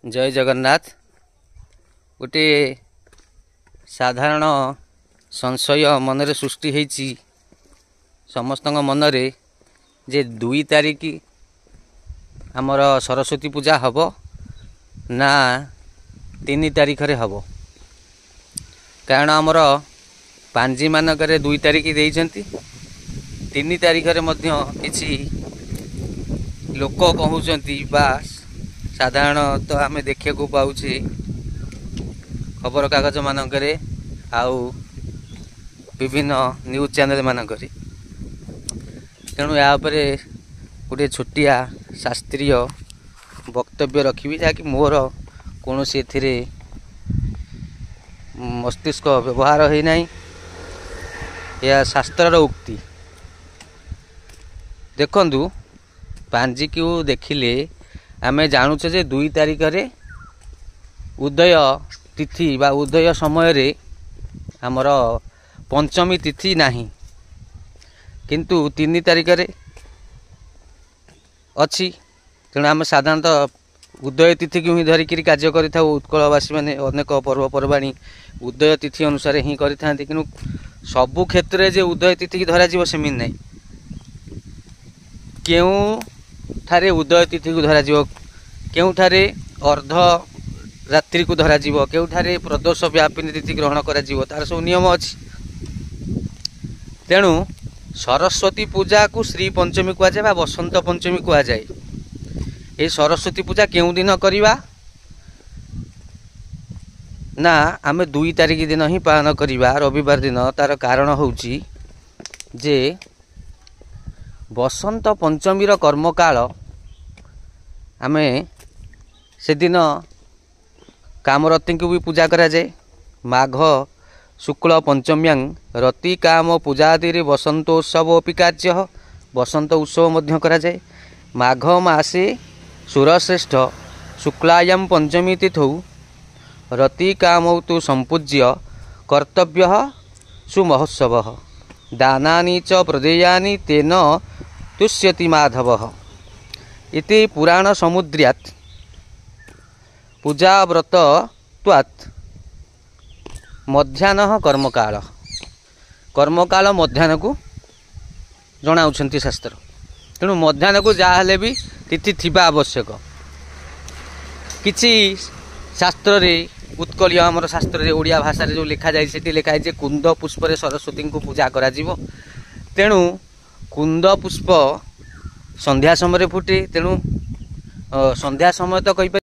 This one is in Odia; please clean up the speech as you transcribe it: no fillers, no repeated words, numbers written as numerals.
ଜୟ ଜଗନ୍ନାଥ। ଗୋଟିଏ ସାଧାରଣ ସଂଶୟ ମନରେ ସୃଷ୍ଟି ହେଇଛି ସମସ୍ତଙ୍କ ମନରେ ଯେ 2 ତାରିଖ ଆମର ସରସ୍ୱତୀ ପୂଜା ହେବ ନା 3 ତାରିଖରେ ହେବ, କାରଣ ଆମର ପାଞ୍ଜିମାନଙ୍କରେ 2 ତାରିଖ ଦେଇଛନ୍ତି, 3 ତାରିଖରେ ମଧ୍ୟ କିଛି ଲୋକ କହୁଛନ୍ତି ବା ସାଧାରଣତଃ ଆମେ ଦେଖିବାକୁ ପାଉଛେ ଖବରକାଗଜ ମାନଙ୍କରେ ଆଉ ବିଭିନ୍ନ ନ୍ୟୁଜ୍ ଚ୍ୟାନେଲ୍ ମାନଙ୍କରେ। ତେଣୁ ଏହା ଉପରେ ଗୋଟିଏ ଛୋଟିଆ ଶାସ୍ତ୍ରୀୟ ବକ୍ତବ୍ୟ ରଖିବି, ଯାହାକି ମୋର କୌଣସି ଏଥିରେ ମସ୍ତିଷ୍କ ବ୍ୟବହାର ହୋଇନାହିଁ, ଏହା ଶାସ୍ତ୍ରର ଉକ୍ତି। ଦେଖନ୍ତୁ, ପାଞ୍ଜିକୁ ଦେଖିଲେ ଆମେ ଜାଣୁଛେ ଯେ 2 ତାରିଖରେ ଉଦୟ ତିଥି ବା ଉଦୟ ସମୟରେ ଆମର ପଞ୍ଚମୀ ତିଥି ନାହିଁ, କିନ୍ତୁ 3 ତାରିଖରେ ଅଛି। ତେଣୁ ଆମେ ସାଧାରଣତଃ ଉଦୟ ତିଥିକୁ ହିଁ ଧରିକିରି କାର୍ଯ୍ୟ କରିଥାଉ। ଉତ୍କଳବାସୀମାନେ ଅନେକ ପର୍ବପର୍ବାଣି ଉଦୟ ତିଥି ଅନୁସାରେ ହିଁ କରିଥାନ୍ତି, କିନ୍ତୁ ସବୁ କ୍ଷେତ୍ରରେ ଯେ ଉଦୟ ତିଥିକି ଧରାଯିବ ସେମିତି ନାହିଁ। କେଉଁଠାରେ ଉଦୟ ତିଥିକୁ ଧରାଯିବ, କେଉଁଠାରେ ଅର୍ଦ୍ଧ ରାତ୍ରିକୁ ଧରାଯିବ, କେଉଁଠାରେ ପ୍ରଦୋଷ ବ୍ୟାପିନୀ ତିଥି ଗ୍ରହଣ କରାଯିବ, ତାର ସବୁ ନିୟମ ଅଛି। ତେଣୁ ସରସ୍ୱତୀ ପୂଜାକୁ ଶ୍ରୀ ପଞ୍ଚମୀ କୁହାଯାଏ ବା ବସନ୍ତ ପଞ୍ଚମୀ କୁହାଯାଏ। ଏହି ସରସ୍ୱତୀ ପୂଜା କେଉଁ ଦିନ କରିବା ନା ଆମେ 2 ତାରିଖ ଦିନ ହିଁ ପାଳନ କରିବା, ରବିବାର ଦିନ। ତାର କାରଣ ହେଉଛି ଯେ ବସନ୍ତ ପଞ୍ଚମୀର କର୍ମକାଳ ଆମେ ସେଦିନ କାମରତିଙ୍କୁ ବି ପୂଜା କରାଯାଏ। ମାଘ ଶୁକ୍ଳ ପଞ୍ଚମ୍ୟାଂ ରତି କାମ ପୂଜାଦିରେ ବସନ୍ତୋତ୍ସବ ଅପି କାର୍ଯ୍ୟ, ବସନ୍ତ ଉତ୍ସବ ମଧ୍ୟ କରାଯାଏ। ମାଘ ମାସେ ସୁରଶ୍ରେଷ୍ଠ ଶୁକ୍ଲାୟାಂ ପଞ୍ଚମୀ ତିଥौ ରତି କାମୌ ତୁ ସମ୍ପୂଜ୍ୟ କର୍ତ୍ତବ୍ୟ ସୁମହୋତ୍ସବ ଦାନାନି ଚ ପ୍ରଦେୟାନି ତେନ ତୁଷ୍ୟତି ମାଧବ ଇତି ପୁରାଣ ସମୁଦ୍ର୍ୟାତ୍ ପୂଜାବ୍ରତତ୍ୱାତ୍ ମଧ୍ୟାହ୍ନ କର୍ମକାଳ। କର୍ମକାଳ ମଧ୍ୟାହ୍ନକୁ ଜଣାଉଛନ୍ତି ଶାସ୍ତ୍ର। ତେଣୁ ମଧ୍ୟାହ୍ନକୁ ଯାହା ହେଲେ ବି ତିଥି ଥିବା ଆବଶ୍ୟକ। କିଛି ଶାସ୍ତ୍ରରେ, ଉତ୍କଳୀୟ ଆମର ଶାସ୍ତ୍ରରେ ଓଡ଼ିଆ ଭାଷାରେ ଯେଉଁ ଲେଖାଯାଇଛି, ସେଠି ଲେଖା ହେଇଛି କୁନ୍ଦ ପୁଷ୍ପରେ ସରସ୍ୱତୀଙ୍କୁ ପୂଜା କରାଯିବ। ତେଣୁ କୁନ୍ଦ ପୁଷ୍ପ ସନ୍ଧ୍ୟା ସମୟରେ ଫୁଟେ, ତେଣୁ ସନ୍ଧ୍ୟା ସମୟ ତ କହିପାରିବ।